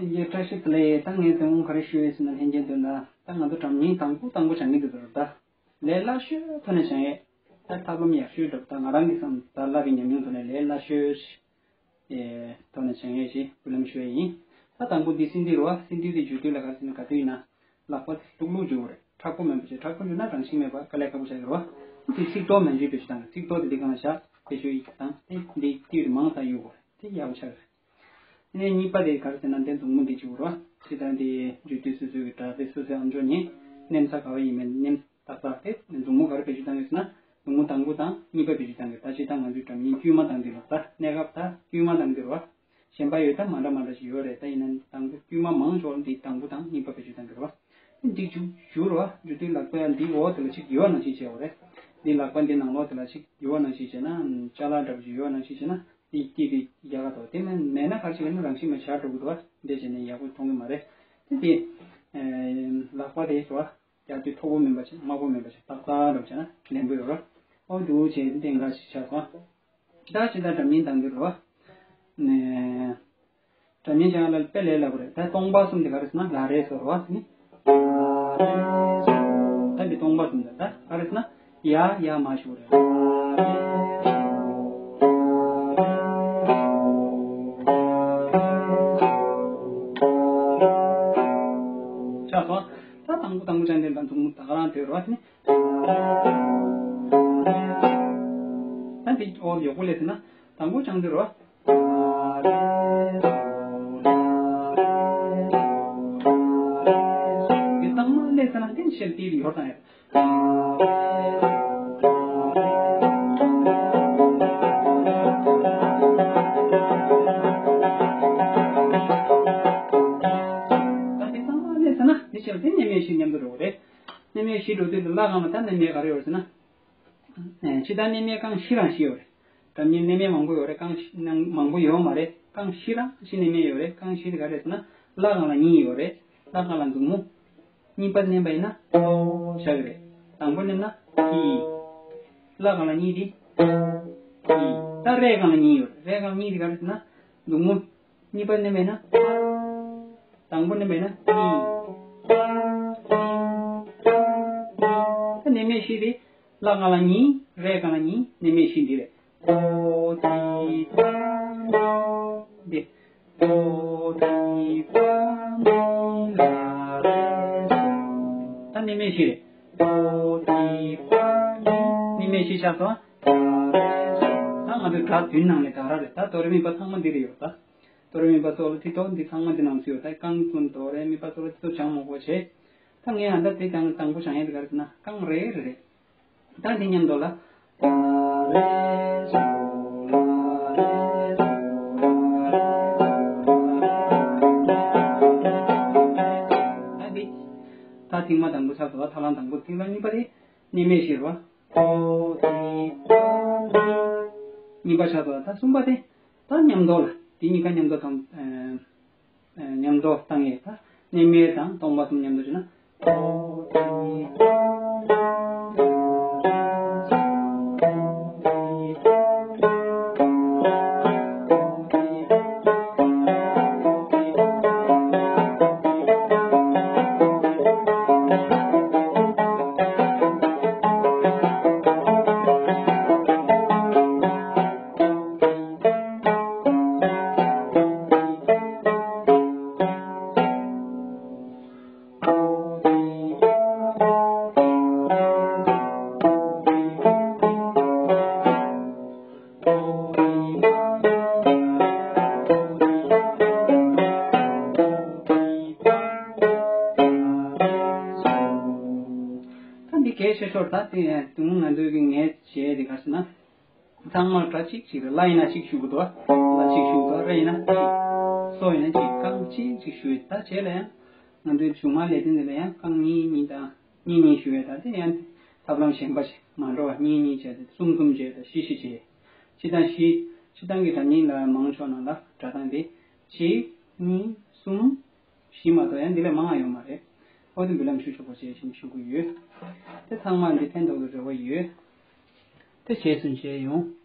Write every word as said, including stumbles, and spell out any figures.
ལྷན་རྒྱས་བཀྲ་ཤིས་བདེ་ལེགས། ད་ངས་དོན་དག་ག་རེ་ཞུ་ཡས་ཟེར་ན། ལྷན་རྒྱས་འདོན་ན་ད་ང་ཚོ་སྒྲ་སྙན་དང་པོ་དང་པོ་སྦྱང་གི་འདུག་ད་ལས་སླ་ཤོས་ཐོག་ནས་སྦྱང་ཡས། ད་ཐབས་ལམ་ཡག་ཤོས་འདྲ་པོ། ད་ང་རང་གི་བསམ་ད་བསླབ་པའི་ཉམས་མྱོང་ཐོག་ནས་ལས་སླ་ཤོས་ཤིག་ཨེ་ཐོག་ནས་སྦྱང་ཡས་ཞེས་འབུལ་ལམ་ཞུ་ཡས་ཡིན། ད་དང་པོ་འདི་སིན་དྷི་རེད་པ། སིན་དྷི་དེ་འཇུ་དུས་ལ་ག་རེ་ཟེར་ན། ག་དུས་ཡིན་ན་ལག་པ་དེ་ལྷུག་ལྷུག་འཇུ་དགོས་རེད། མཁྲེགས་པོ་མིན་པ་བྱས། མཁྲེགས་པོ་འཇུས་ན་རང་བཞིན་མེད་པ་དཀའ་ལས་ཁག་པོ་ཆགས་ཀྱི་རེད་པ། དེ་ཚིགས་ཐོ་མན་ཇུའི་བེད་སྤྱོད་བཏང་། ཚིགས་ཐོ་དེ་འདི་སྒང་ལ་བཞག་བེད་སྤྱོད་ཡིག་དང་དེ་འདི་ཏིལ་མང་ཙམ་གཡུག་དགོས་རེད། དེ་ཡག་པོ་ཆགས་ཀྱི་རེད། ཨ་ནི་གཉིས་པ་དེ་ག་རེ་ཟེར་ན། འདི་མཛུབ་མོ་འདི་འཇུ་དགོས་རེད་པ། སྤྱིར་བཏང་དེ་འཇུ་དུས་སོ་སོའི་གི་སྒྲ་དེ་སོ་སོའི་ཨམ་ཅོག་ནས་མནན་ས་ག་པར་ཡིན་མིན་མནན། ཏག་ཏག་དེ་མཛུབ་མོ་ག་རེ་བེད་སྤྱོད་བཏང་ཡོད་ཟེར་ན། མཛུབ་མོ་དང་པོ་དང་གཉིས་པ་བེད་སྤྱོད་བཏང་གི། ད་སྤྱིར་བཏང་ང་ཚོའི་སྒྲ་སྙན་དཀྱུས་མ་བཏང་དུས་ལ། ད་གནས་སྐབས་ད་དཀྱུས་མ་བཏང་དུས་རེད་པ། གཞན་པ་ཡོད་ད་མ་འདྲ་མ་འདྲ་ཞིག་ཡོད་རེད། ད་ཡིན་ན་དང་པོ་དཀྱུས་མ་མང་ཆེ་བ་འདི་དང་པོ་དང་གཉིས་པ་བེད་སྤྱོད་བཏང་གི་རེད་པ། འདི་འཇུ་འཇུ་རེད་པ། འཇུ་དུས་ལག་པ་འདི་འོག་དེ་ལ་ཅིག་ཡོད་ནང་བཞིན་བྱས་པ་རེད། འདི་ལག་པ་འདི་ནང་ལོགས་དེ་ལ་ཅིག་ཡོད་ནང་བཞིན་བྱས་ན། ཅ་ལག་འདྲ་པོ་ཅིག་ཡོད་ནང་བཞིན་བྱས་ན། དེ་དེ་དེ་རྒྱག་ག་འདུག་དེ་མེད་མེད་ན་ག་རེ་བྱེད་ན་རང་བཞིན་མེད་ཆགས་འགྲོ་གི་འདུག་པ། འདི་བྱས་ནས་ཡག་པོ་མཐོང་གི་མ་རེད། དེ་དེ་ཨེ་ལག་པ་དེ་རེད་པ། རྒྱག་དུས་མཐོ་པོ་མིན་པ་བྱས། དམའ་པོ་མིན་པ་བྱས། ཏག་ཏག་འདྲ་པོ་བྱས་ན་ལེན་གྱི་ཡོད་རེད། ཨོ་འདུག་བྱས་ཏེ་འགའ་ཞིག་ཆགས་སོང་། ད་ཅི་ད་སྒྲ་སྙན་བཏང་གི་རེད་པ། ནས། སྒྲ་སྙན་སྦྱང་ཡ་ལ་དཔེ་ལས་སླ་པོ་རེད། ད་སྟོང་པ་གསུམ་དེ་ག་རེ་ཟེར་ན། ལ་རེ་སོ་རེད་པ། ནི། ད་འདི་སྟོང་པ་གསུམ་དེ་ད་ག་རེ་ཟེར་ན། ཡ་ཡ་མ་ཞུ་རེད། ཆགས་སོང་། ད་དང་པོ་དང་པོ་སྦྱང་དེ་ལ་མཛུབ་མོ་ད་ག་རང་དེ་རེད་པ། ནི། ད་འདི་ཨོ་ཡག་པོ་ལས་ཟེར་ན། དང་པོ་སྦྱང་དུས་རེད་པ། འདི་གཙང་མ་ལས་ཟེར་ན་འདི་ཤེལ་ཏིལ་ཡོར་དང་ཡ། ད་འདི་གཙང་མ་ལས་ཟེར་ན་འདི་ཤེལ་ཏིལ་ནི་མེད་ཤེལ་མཉམ་དུ་འགྲོ་གི་རེད། ནི་མེད་ཤེལ་འགྲོ་དུས་ལ་སྒང་ལ་ད་ནི་མེད་ག་རེ་ཡོད་ཟེར་ན། ཨེ་ཕྱི་ལྟར་ནི་མེད་རྐང་བཞི་རང་བཞི་ཡོད་རེད། སྒྲ་སྙན་ནི་མེད་མང་པོ་ཡོད་རེད། རྐང་བཞི་ནང་མང་པོ་ཡོད་མ་རེད། རྐང་བཞི་རང་བཞི་ནི་མེད་ཡོད་རེད། རྐང་བཞི་དེ་ག་རེ་ཟེར་ན། ལ་སྒང་ལ་གཉིས་ཡོད་རེད། ལ་སྒང་ལ་མཛུབ་མོ་གཉིས་པ་མནན་པ་ཡིན་ན་ལོ་ཆགས་ཀྱི་རེད། དང་པོ་མནན་ན་ལི། ལ་སྒང་ལ་གཉིས་དེ་ལི། ད་རེ་སྒང་ལ་གཉིས་ཡོད་རེད། རེ་སྒང་གཉིས་དེ་ག་རེ་ཟེར་ན། མཛུབ་མོ་གཉིས་པ་མནན་པ་ཡིན་ན། དང་པོ་མནན་པ་ཡིན་ན་ལི། ད་ནི་མེད་བཞི་དེ། ལ་སྒང་ལ་གཉིས། རེ་སྒང་ལ་གཉིས། ནི་མེད་བཞི་འདི་རེད། ལོ་ཏི་ཕ་མི། འདི། ལོ་ཏི་ཕ་མི་ལ་རེ་སོ། ད་ནི་མེད་བཞི་རེད། ལོ་ཏི་ཕ་མི། ནི་མེད་བཞི་ཆགས་སོང་། ད་ང་ཚོའི་སྒྲ་བདུན་ནང་ནས་ད་ར་རེད། ད་དོ་རེ་མི་ཕ་ཚང་མ་འདི་རེད་ཡོད་ད། དོ་རེ་མི་ཕ་སོ་ལ་ཏི་དོ་འདི་ཚང་མ་འདི་ནང་ཚུད་ཡོད། ད་རྐང་གསུམ་དོ་རེ་མི་ཕ་སོ་ལ་ཏི་དོ་སྦྱང་མང་པོ་བྱས། ད་ངས་ཨ་ད་དེ་དང་དང་པོ་སྦྱང་ཡས་དེ་ག་རེ་ཟེར་ན། རྐང་རེ་རེ་རེད། ད་འདི་མཉམ་དུ་ལ། ད་འདི། ད་ཐེངས་མ་དང་པོ་ཆགས་སོང་། ད་ཐབས་ལམ་དང་པོ། ཐེངས་མ་གཉིས་པ་དེ་ནི་མེད་བཞི་རེད་པ། གཉིས་པ་ཆགས་སོང་། ད་གསུམ་པ་དེ། ད་མཉམ་དུ་ལ། དེ་གཉིས་ཀ་མཉམ་དུ་དང་། ཨེ། ཨེ། མཉམ་དུ་བཏང་ཡས་ད། ནི་མེད་དང་སྟོང་པ་གསུམ་མཉམ་དུ་བྱས་ན། ད་འདི་གལ་ཆེ་ཤོས་ད་དེ་དུང་ང་ཚོའི་གི་ངས་བྱས་དེ་ག་ཟེར་ན། ཚང་མར་སྒྲ་གཅིག་གཅིག་རེད། ལ་ཡིན་ན་གཅིག་ཞུ་གི་འདུག་ལ་གཅིག་ཞུ་གི་འདུག་རེ་ཡིན་ན་གཅིག་སོ་ཡིན་ན་གཅིག་རྐང་གཅིག་གཅིག་ཞུ་ཡི། ད་བྱས་ལ་ཡང་ང་ཚོའི་མཇུག་མ་ལས་དོན་འདི་ལ་ཡང་རྐང་གཉིས་གཉིས་དང་གཉིས་གཉིས་ཞུ་ཡས། ད་དེ་ཡང་ཐབས་ལམ་གཞན་པ་ཞིག་མ་འགྲོ་བ། གཉིས་གཉིས་བྱས་ཏེ་གསུམ་གསུམ་བྱས་ཏེ་བཞི་བཞི་བྱས། སྤྱིར་བཏང་བཞི། སྤྱིར་བཏང་གི་སྒྲ་སྙན་ལ་མང་ཆོག་ནང་ལ་སྒྲ་གདངས་དེ་གཅིག་གཉིས་གསུམ། བཞི་མ་གཏོགས་ཡང་འདི་ལས་མང་བ་ཡོད་མ་རེད། ཨོ་དེ་འབུལ་ལམ་ཞུ་ཆོག་པ་བྱས་ཤིང་ཞུ་གི་ཡོད། དེ་ཚང་མ་འདི་ཕན་ཐོགས་ཀྱི་རེ་བ་ཡོད། དེ་རྗེས་སུ་མཇལ་ཡོང་།